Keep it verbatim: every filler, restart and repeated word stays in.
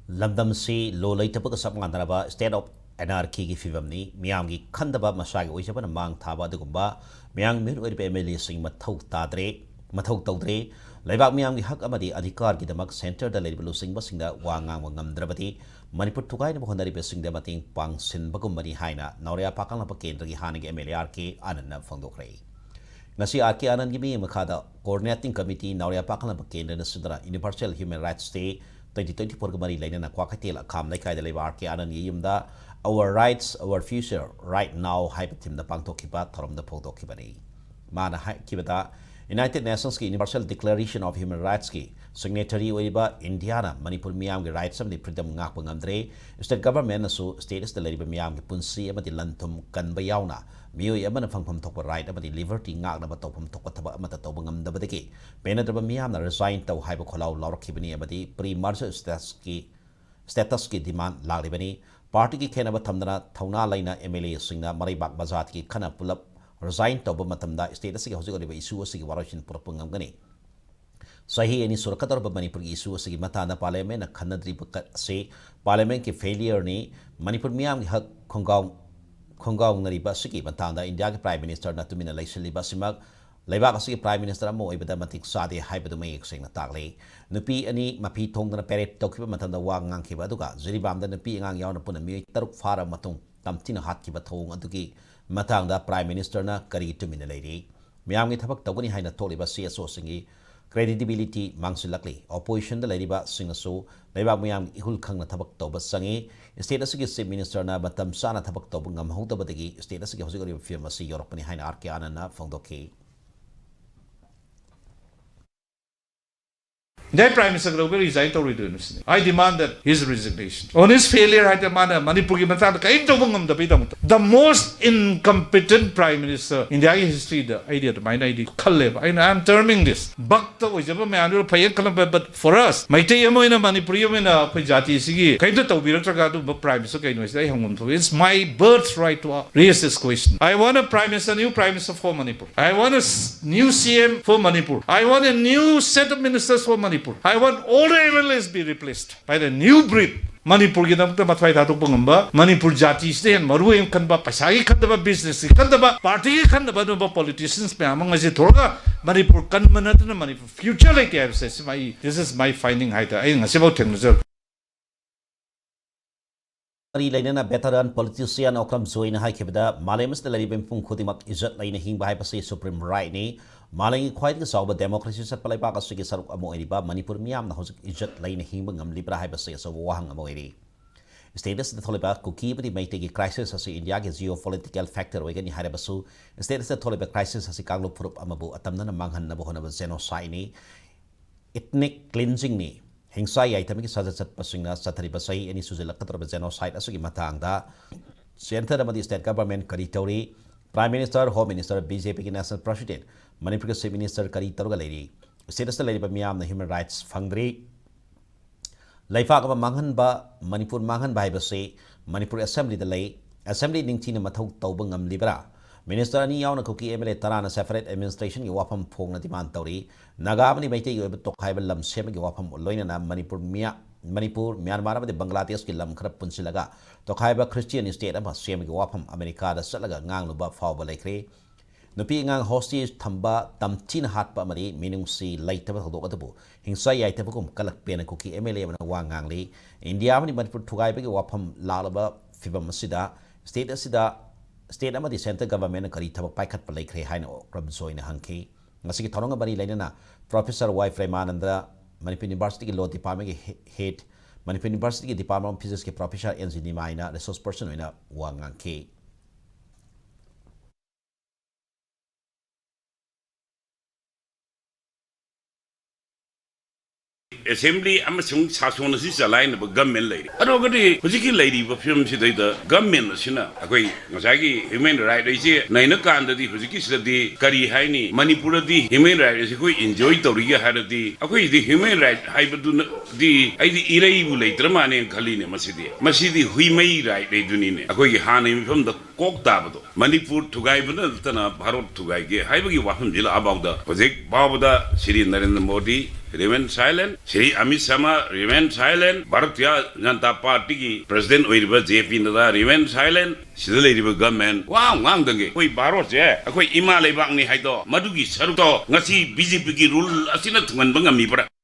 ꯂꯝꯗꯝꯁꯤ ꯂꯣ ꯂꯩꯇꯕꯒ ꯆꯞ ꯃꯥꯟꯅꯔꯕ state of anarchyꯒꯤ ꯐꯤꯕꯝꯅꯤ꯫ ꯃꯤꯌꯥꯝꯒꯤ ꯈꯟꯗꯕ, ꯃꯁꯥꯒꯤ ꯑꯣꯏꯖꯕꯅ ꯃꯥꯡ ꯊꯥꯕ ꯑꯗꯨꯒꯨꯝꯕ ꯃꯤꯌꯥꯝꯒꯤ ꯃꯤꯍꯨꯠ ꯑꯣꯏꯔꯤꯕ MLAꯁꯤꯡ ꯃꯊꯧ ꯇꯥꯗ꯭ꯔꯦ, ꯃꯊꯧ ꯇꯧꯗ꯭ꯔꯦ꯫ ꯂꯩꯕꯥꯛ ꯃꯤꯌꯥꯝꯒꯤ ꯍꯛ ꯑꯃꯗꯤ ꯑꯙꯤꯀꯥꯔꯒꯤꯗꯃꯛ centreꯗ ꯂꯩꯔꯤꯕ ꯂꯨꯆꯤꯡꯕꯁꯤꯡꯗ ꯋꯥ ꯉꯥꯡꯕ ꯉꯝꯗ꯭ꯔꯕꯗꯤ ꯃꯅꯤꯄꯨꯔ ꯊꯨꯒꯥꯏꯅꯕ ꯍꯣꯠꯅꯔꯤꯕꯁꯤꯡꯗ ꯃꯇꯦꯡ ꯄꯥꯡꯁꯤꯟꯕꯒꯨꯝꯕꯅꯤ ꯍꯥꯏꯅ ꯅꯥꯎꯔꯤꯌꯥ ꯄꯥꯈꯪꯂꯥꯛꯄ ꯀꯦꯟꯗ꯭ꯔꯒꯤ ꯍꯥꯟꯅꯒꯤ MLA RK ꯑꯥꯅꯟꯗꯅ ꯐꯣꯡꯗꯣꯛꯈ꯭ꯔꯦ꯫ ꯉꯁꯤ RK ꯑꯥꯅꯟꯗꯒꯤ ꯃꯤꯠꯌꯦꯡ ꯃꯈꯥꯗ Coordinating Committee ꯅꯥꯎꯔꯤꯌꯥ ꯄꯥꯈꯪꯂꯥꯛꯄ ꯀꯦꯟꯗ꯭ꯔꯅ ꯁꯤꯟꯗꯨꯅ Universal Human Rights Day twenty twenty-fourꯒ ꯃꯔꯤ ꯂꯩꯅꯅ ꯀ꯭ꯋꯥꯀꯩꯊꯦꯜ ꯑꯈꯥꯝ ꯂꯩꯀꯥꯏꯗ ꯂꯩꯕ RK ꯑꯥꯅꯟꯗꯒꯤ ꯌꯨꯝꯗ Our Rights, Our Future, Right Now ꯍꯥꯏꯕ themeꯗ ꯄꯥꯡꯊꯣꯛꯈꯤꯕ ꯊꯧꯔꯝꯗ ꯐꯣꯡꯗꯣꯛꯈꯤꯕꯅꯤ꯫ ꯃꯥꯅ ꯍꯥꯏꯈꯤꯕꯗ, United Nations Universal Declaration of Human Rightsꯀꯤ signatory ꯑꯣꯏꯔꯤꯕ ꯏꯟꯗꯤꯌꯥꯅ ꯃꯅꯤꯄꯨꯔ ꯃꯤꯌꯥꯝꯒꯤ rights ꯑꯃꯗꯤ freedom ꯉꯥꯛꯄ ꯉꯝꯗ꯭ꯔꯦ꯫ State governmentꯅꯁꯨ state ꯑꯁꯤꯗ ꯂꯩꯔꯤꯕ ꯃꯤꯌꯥꯝꯒꯤ ꯄꯨꯟꯁꯤ ꯑꯃꯗꯤ ꯂꯟ ꯊꯨꯝ ꯀꯟꯕ ꯌꯥꯎꯅ ꯃꯤꯑꯣꯏ ꯑꯃꯅ ꯐꯪꯐꯝ ꯊꯣꯛꯄ right ꯑꯃꯗꯤ liberty ꯉꯥꯛꯅꯕ ꯇꯧꯐꯝ ꯊꯣꯛꯄ ꯊꯕꯛ ꯑꯃꯠꯇ ꯇꯧꯕ ꯉꯝꯗꯕꯗꯒꯤ ꯄꯦꯟꯅꯗ꯭ꯔꯕ ꯃꯤꯌꯥꯝꯅ resign ꯇꯧ ꯍꯥꯏꯕ ꯈꯣꯜꯂꯥꯎ ꯂꯥꯎꯔꯛꯈꯤꯕꯅꯤ ꯑꯃꯗꯤ pre-merger statusꯀꯤ, statusꯀꯤ demand ꯂꯥꯛꯂꯤꯕꯅꯤ꯫ Partyꯒꯤ ꯈꯦꯠꯅꯕ ꯊꯝꯗꯅ ꯊꯧꯅꯥ ꯂꯩꯅ MLAꯁꯤꯡꯅ ꯃꯔꯩꯕꯥꯛ ꯃꯖꯥꯠꯀꯤ ꯈꯟꯅ ꯄꯨꯂꯞ resign ꯇꯧꯕ ꯃꯇꯝꯗ state ꯑꯁꯤꯒꯤ ꯍꯧꯖꯤꯛ ꯑꯣꯏꯔꯤꯕ issue ꯑꯁꯤꯒꯤ ꯋꯥꯔꯣꯏꯁꯤꯟ ꯄꯨꯔꯛꯄ ꯉꯝꯒꯅꯤ꯫ ꯆꯍꯤ ꯑꯅꯤ ꯁꯨꯔꯛꯀꯗꯧꯔꯕ ꯃꯅꯤꯄꯨꯔꯒꯤ issue ꯑꯁꯤꯒꯤ ꯃꯇꯥꯡꯗ parliamentꯅ ꯈꯟꯅꯗ꯭ꯔꯤꯕ ꯀ-, ꯑꯁꯤ parliamentꯀꯤ failureꯅꯤ꯫ ꯃꯅꯤꯄꯨꯔ ꯃꯤꯌꯥꯝꯒꯤ ꯍꯛ ꯈꯣꯡꯒꯥꯎ-, ꯈꯣꯡꯒꯥꯎꯅꯔꯤꯕ ꯑꯁꯤꯒꯤ ꯃꯇꯥꯡꯗ ꯏꯟꯗꯤꯌꯥꯒꯤ Prime Ministerꯅ ꯇꯨꯃꯤꯟꯅ ꯂꯩꯁꯤꯜꯂꯤꯕ ꯑꯁꯤꯃꯛ ꯂꯩꯕꯥꯛ ꯑꯁꯤꯒꯤ Prime Minister ꯑꯃ ꯑꯣꯏꯕꯗ ꯃꯇꯤꯛ ꯆꯥꯗꯦ ꯍꯥꯏꯕꯗꯨ ꯃꯌꯦꯛ ꯁꯦꯡꯅ ꯇꯥꯛꯂꯤ꯫ ꯅꯨꯄꯤ ꯑꯅꯤ ꯃꯐꯤ ꯊꯣꯡꯗꯨꯅ parade ꯇꯧꯈꯤꯕ ꯃꯇꯝꯗ ꯋꯥ ꯉꯥꯡꯈꯤꯕ ꯑꯗꯨꯒ ꯖꯤꯔꯤꯕꯥꯝꯗ ꯅꯨꯄꯤ ꯑꯉꯥꯡ ꯌꯥꯎꯅ ꯄꯨꯟꯅ ꯃꯤꯑꯣꯏ ꯇꯔꯨꯛ ꯐꯥꯔꯕ ꯃꯇꯨꯡ ꯇꯝꯊꯤꯅ ꯍꯥꯠꯈꯤꯕ ꯊꯧꯑꯣꯡ ꯑꯗꯨꯒꯤ ꯃꯇꯥꯡꯗ Prime Ministerꯅ ꯀꯔꯤꯒꯤ ꯇꯨꯃꯤꯟꯅ ꯂꯩꯔꯤ? ꯃꯤꯌꯥꯝꯒꯤ ꯊꯕꯛ ꯇꯧꯒꯅꯤ ꯍꯥꯏꯅ ꯊꯣꯛꯂꯤꯕ CSOꯁꯤꯡꯒꯤ credibility ꯃꯥꯡꯁꯤꯜꯂꯛꯂꯤ꯫ Oppositionꯗ ꯂꯩꯔꯤꯕꯁꯤꯡꯅꯁꯨ ꯂꯩꯕꯥꯛ ꯃꯤꯌꯥꯝꯒꯤ ꯏꯍꯨꯜ ꯈꯪꯅ ꯊꯕꯛ ꯇꯧꯕ ꯆꯪꯏ꯫ State ꯑꯁꯤꯒꯤ Chief Ministerꯅ ꯃꯇꯝ ꯆꯥꯅ ꯊꯕꯛ ꯇꯧꯕ ꯉꯝꯍꯧꯗꯕꯗꯒꯤ state ꯑꯁꯤꯒꯤ ꯍꯧꯖꯤꯛ ꯑꯣꯏꯔꯤꯕ ꯐꯤꯕꯝ ꯑꯁꯤ ꯌꯧꯔꯛꯄꯅꯤ ꯍꯥꯏꯅ RK ꯑꯥꯅꯟꯗꯅ ꯐꯣꯡꯗꯣꯛꯈꯤ꯫ Indiaꯒꯤ Prime Minister ꯀꯩꯗꯧꯕꯩ resign ꯇꯧꯔꯣꯏꯗꯣꯏꯅꯣ ꯁꯤꯅꯤ꯫ I demand that his resignation. On his failure ꯍꯥꯏꯗꯤ ꯃꯥꯅ ꯃꯅꯤꯄꯨꯔꯒꯤ ꯃꯇꯥꯡꯗ ꯀꯔꯤꯝ ꯇꯧꯕ ꯉꯝꯗꯕꯩꯗꯃꯛꯇ꯫ The most incompetent Prime Minister Indiaꯒꯤ historyꯗ ꯑꯩꯗꯤ ꯑꯗꯨꯃꯥꯏꯅ ꯑꯩꯗꯤ ꯈꯜꯂꯦꯕ꯫ ꯑꯩꯅ, I am terming this꯫ ꯚꯛꯇ ꯑꯣꯏꯖꯕ ꯃꯌꯥꯝꯗꯨ ꯐꯩꯌꯦꯅ ꯈꯜꯂꯝꯕ, but for us, ꯃꯩꯇꯩ ꯑꯃ ꯑꯣꯏꯅ, ꯃꯅꯤꯄꯨꯔꯤ ꯑꯃ ꯑꯣꯏꯅ ꯑꯩꯈꯣꯏ ꯖꯥꯇꯤꯁꯤꯒꯤ ꯀꯔꯤꯝꯇ ꯇꯧꯕꯤꯔꯛꯇ꯭ꯔꯒ ꯑꯗꯨꯝꯕ Prime Minister ꯀꯩꯅꯣ ꯁꯤꯗ ꯑꯩ ꯍꯪꯐꯝ ꯊꯣꯛꯏ꯫ It's my birthright to raise this question. I want a Prime Minister, new Prime Minister for Manipur. I want a s-, new CM for Manipur. I want a new set of ministers for Manipur. I want all the M L As be replaced by the new breed. ꯃꯅꯤꯄꯨꯔꯒꯤꯗꯃꯛꯇ ꯃꯊ꯭ꯋꯥꯏ ꯊꯥꯗꯣꯛꯄ ꯉꯝꯕ, ꯃꯅꯤꯄꯨꯔ ꯖꯥꯇꯤꯁꯤꯗ ꯍꯦꯟꯅ ꯃꯔꯨ ꯑꯣꯏꯅ ꯈꯟꯕ, ꯄꯩꯁꯥꯒꯤ ꯈꯟꯗꯕ, ꯕꯤꯖꯤꯅꯦꯁꯀꯤ ꯈꯟꯗꯕ, ꯄꯥꯔꯇꯤꯒꯤ ꯈꯟꯗꯕ ꯑꯗꯨꯒꯨꯝꯕ ꯄꯣꯂꯤꯇꯤꯁꯤꯌꯟꯁ ꯃꯌꯥꯝ ꯑꯃ ꯉꯁꯤ ꯊꯣꯛꯂꯒ ꯃꯅꯤꯄꯨꯔ ꯀꯟꯕ ꯅꯠꯇꯅ ꯃꯅꯤꯄꯨꯔ ꯐ꯭ꯌꯨꯆꯔ ꯂꯩꯇꯦ ꯍꯥꯏꯕꯁꯦ ꯁꯤ my, this is my finding ꯍꯥꯏꯇꯥꯔꯦ, ꯑꯩ ꯉꯁꯤꯐꯥꯎ ꯊꯦꯡꯅꯖꯔꯛꯄ꯫ ꯃꯔꯤ ꯂꯩꯅꯅ veteran politician ꯑꯣꯀ꯭ꯔꯝ ꯖꯣꯏꯅ ꯍꯥꯏꯈꯤꯕꯗ, ꯃꯥꯂꯦꯝ ꯑꯁꯤꯗ ꯂꯩꯔꯤꯕ ꯃꯤꯄꯨꯝ ꯈꯨꯗꯤꯡꯃꯛ ꯏꯖꯠ ꯂꯩꯅ ꯍꯤꯡꯕ ꯍꯥꯏꯕꯁꯤ supreme rightꯅꯤ꯫ ꯃꯥꯂꯦꯝꯒꯤ ꯈ꯭ꯋꯥꯏꯗꯒꯤ ꯆꯥꯎꯕ democracy ꯆꯠꯄ ꯂꯩꯕꯥꯛ ꯑꯁꯤꯒꯤ ꯁꯔꯨꯛ ꯑꯃ ꯑꯣꯏꯔꯤꯕ ꯃꯅꯤꯄꯨꯔ ꯃꯤꯌꯥꯝꯅ ꯍꯧꯖꯤꯛ ꯏꯖꯠ ꯂꯩꯅ ꯍꯤꯡꯕ ꯉꯝꯂꯤꯕ꯭ꯔꯥ ꯍꯥꯏꯕꯁꯤ ꯑꯆꯧꯕ ꯋꯥꯍꯪ ꯑꯃ ꯑꯣꯏꯔꯤ꯫ State ꯑꯁꯤꯗ ꯊꯣꯛꯂꯤꯕ ꯀꯨꯀꯤ ꯑꯃꯗꯤ ꯃꯩꯇꯩꯒꯤ crisis ꯑꯁꯤ ꯏꯟꯗꯤꯌꯥꯒꯤ geopolitical factor ꯑꯣꯏꯒꯅꯤ ꯍꯥꯏꯔꯕꯁꯨ, state ꯑꯁꯤꯗ ꯊꯣꯛꯂꯤꯕ crisis ꯑꯁꯤ ꯀꯥꯡꯂꯨꯞ ꯐꯨꯔꯨꯞ ꯑꯃꯕꯨ ꯑꯇꯝꯅꯅ ꯃꯥꯡꯍꯟꯅꯕ ꯍꯣꯠꯅꯕ genocideꯅꯤ꯫ Ethnic cleansingꯅꯤ꯫ ꯍꯤꯡꯁꯥ ꯌꯥꯏꯊꯕꯒꯤ ꯁꯥꯖꯠ ꯆꯠꯄꯁꯤꯡꯅ ꯆꯠꯊꯔꯤꯕ ꯆꯍꯤ ꯑꯅꯤ ꯁꯨꯖꯤꯜꯂꯛꯀꯗꯧꯔꯕ genocide ꯑꯁꯤꯒꯤ ꯃꯇꯥꯡꯗ centre ꯑꯃꯗꯤ state government ꯀꯔꯤ ꯇꯧꯔꯤ? Prime Minister, Home Minister, BJPꯒꯤ National President, ꯃꯅꯤꯄꯨꯔꯒꯤ Chief Minister ꯀꯔꯤ ꯇꯧꯔꯒ ꯂꯩꯔꯤ? State ꯑꯁꯤꯗ ꯂꯩꯔꯤꯕ ꯃꯤꯌꯥꯝꯅ human rights ꯐꯪꯗ꯭ꯔꯤ꯫ ꯂꯩꯕꯥꯛ ꯑꯃ ꯃꯥꯡꯍꯟꯕ, ꯃꯅꯤꯄꯨꯔ ꯃꯥꯡꯍꯟꯕ ꯍꯥꯏꯕꯁꯤ ꯃꯅꯤꯄꯨꯔ Assemblyꯗ ꯂꯩ꯫ Assembly ꯅꯤꯡꯊꯤꯅ ꯃꯊꯧ ꯇꯧꯕ ꯉꯝꯂꯤꯕ꯭ꯔꯥ? Minister ꯑꯅꯤ ꯌꯥꯎꯅ ꯀꯨꯀꯤ MLA ꯇꯔꯥꯅ separate administrationꯒꯤ ꯋꯥꯐꯝ ꯐꯣꯡꯅ demand ꯇꯧꯔꯤ꯫ ꯅꯥꯒꯥ ꯑꯃꯗꯤ ꯃꯩꯇꯩꯒꯤ ꯑꯣꯏꯕ ꯇꯣꯈꯥꯏꯕ ꯂꯝ ꯁꯦꯝꯕꯒꯤ ꯋꯥꯐꯝ ꯂꯣꯏꯅꯅ ꯃꯅꯤꯄꯨꯔ ꯃꯤꯌꯥ-, ꯃꯅꯤꯄꯨꯔ, ꯃ꯭ꯌꯥꯟꯃꯥꯔ ꯑꯃꯗꯤ ꯕꯪꯒ꯭ꯂꯥꯗꯦꯁꯀꯤ ꯂꯝ ꯈꯔ ꯄꯨꯟꯁꯤꯜꯂꯒ ꯇꯣꯈꯥꯏꯕ Christian state ꯑꯃ ꯁꯦꯝꯕꯒꯤ ꯋꯥꯐꯝ ꯑꯃꯦꯔꯤꯀꯥꯗ ꯆꯠꯂꯒ ꯉꯥꯡꯂꯨꯕ ꯐꯥꯎꯕ ꯂꯩꯈ꯭ꯔꯦ꯫ ꯅꯨꯄꯤ ꯑꯉꯥꯡ hostage ꯊꯝꯕ, ꯇꯝꯊꯤꯅ ꯍꯥꯠꯄ ꯑꯃꯗꯤ ꯃꯤꯅꯨꯡꯁꯤ ꯂꯩꯇꯕ ꯊꯧꯗꯣꯛ ꯑꯗꯨꯕꯨ ꯍꯤꯡꯁꯥ ꯌꯥꯏꯊꯕꯒꯨꯝ ꯀꯂꯛ ꯄꯦꯟꯅ ꯀꯨꯀꯤ MLA ꯑꯃꯅ ꯋꯥ ꯉꯥꯡꯂꯤ꯫ ꯏꯟꯗꯤꯌꯥ ꯑꯃꯗꯤ ꯃꯅꯤꯄꯨꯔ ꯊꯨꯒꯥꯏꯕꯒꯤ ꯋꯥꯐꯝ ꯂꯥꯛꯂꯕ ꯐꯤꯕꯝ ꯑꯁꯤꯗ state ꯑꯁꯤꯗ, state ꯑꯃꯗꯤ centre governmentꯅ ꯀꯔꯤ ꯊꯕꯛ ꯄꯥꯏꯈꯠꯄ ꯂꯩꯈ꯭ꯔꯦ ꯍꯥꯏꯅ ꯑꯣꯀ꯭ꯔꯝ ꯖꯣꯏꯅ ꯍꯪꯈꯤ꯫ ꯉꯁꯤꯒꯤ ꯊꯧꯔꯝꯒ ꯃꯔꯤ ꯂꯩꯅꯅ Professor ꯋꯥꯏ ꯄ꯭ꯔꯦꯃꯥꯅꯟꯗ, ꯃꯅꯤꯄꯨꯔ Universityꯒꯤ Law Departmentꯀꯤ he-, head, ꯃꯅꯤꯄꯨꯔ Universityꯒꯤ Department of Physicsꯀꯤ Professor ꯑꯦꯟ ꯖꯤ ꯅꯤꯃꯥꯏꯅ resource person ꯑꯣꯏꯅ ꯋꯥ ꯉꯥꯡꯈꯤ꯫ Assembly ꯑꯃꯁꯨꯡ ꯁꯥꯁꯣꯟ ꯑꯁꯤ ꯆꯂꯥꯏꯅꯕ government ꯂꯩꯔꯤ꯫ ꯑꯗꯨꯒꯗꯤ ꯍꯧꯖꯤꯛꯀꯤ ꯂꯩꯔꯤꯕ ꯐꯤꯕꯝꯁꯤꯗꯩꯗ government ꯑꯁꯤꯅ ꯑꯩꯈꯣꯏ ꯉꯁꯥꯏꯒꯤ human right ꯑꯩꯁꯦ ꯅꯩꯅꯀꯥꯟꯗꯗꯤ ꯍꯧꯖꯤꯛꯀꯤꯁꯤꯗꯗꯤ ꯀꯔꯤ ꯍꯥꯏꯅꯤ, ꯃꯅꯤꯄꯨꯔꯗꯗꯤ human right ꯑꯁꯤ ꯑꯩꯈꯣꯏ enjoy ꯇꯧꯔꯤꯒꯦ ꯍꯥꯏꯔꯗꯤ ꯑꯩꯈꯣꯏꯗꯤ human right ꯍꯥꯏꯕꯗꯨꯅꯗꯤ ꯑꯩꯗꯤ ꯏꯔꯩꯕꯨ ꯂꯩꯇ꯭ꯔ ꯃꯥꯅꯦꯅ ꯈꯜꯂꯤꯅꯦ꯫ ꯃꯁꯤꯗꯤ, ꯃꯁꯤꯗꯤ ꯍꯨꯏꯃꯩ right ꯍꯥꯏꯗꯨꯅꯤꯅꯦ꯫ ꯑꯩꯈꯣꯏꯒꯤ ꯍꯥꯟꯅꯒꯤ ꯃꯤꯐꯝꯗ ꯀꯣꯛ ꯇꯥꯕꯗꯣ, ꯃꯅꯤꯄꯨꯔ ꯊꯨꯒꯥꯏꯕꯅ ꯅꯠꯇꯅ ꯚꯥꯔꯠ ꯊꯨꯒꯥꯏꯒꯦ ꯍꯥꯏꯕꯒꯤ ꯋꯥꯐꯝꯁꯤ ꯂꯥꯛꯑꯐꯥꯎꯗ ꯍꯧꯖꯤꯛ ꯐꯥꯎꯕꯗ Shri Narendra Modi, remain silent, Shri Amit Shah remain silent, Bharatiya Janata ꯄꯥꯔꯇꯤꯒꯤ president ꯑꯣꯏꯔꯤꯕ ꯖꯦ ꯄꯤ ꯅꯗꯥ remain silent, ꯁꯤꯗ ꯂꯩꯔꯤꯕ government ꯋꯥ ꯑꯃ ꯉꯥꯡꯗꯒꯦ꯫ ꯑꯩꯈꯣꯏ ꯚꯥꯔꯠꯁꯦ ꯑꯩꯈꯣꯏ ꯏꯃꯥ ꯂꯩꯕꯥꯛꯅꯤ ꯍꯥꯏꯗꯣ, ꯃꯗꯨꯒꯤ ꯁꯔꯨꯛꯇꯣ ꯉꯁꯤ ꯕꯤ ꯖꯦ ꯄꯤꯒꯤ rule ꯑꯁꯤꯅ ꯊꯨꯡꯍꯟꯕ ꯉꯝꯃꯤꯕ꯭ꯔꯥ?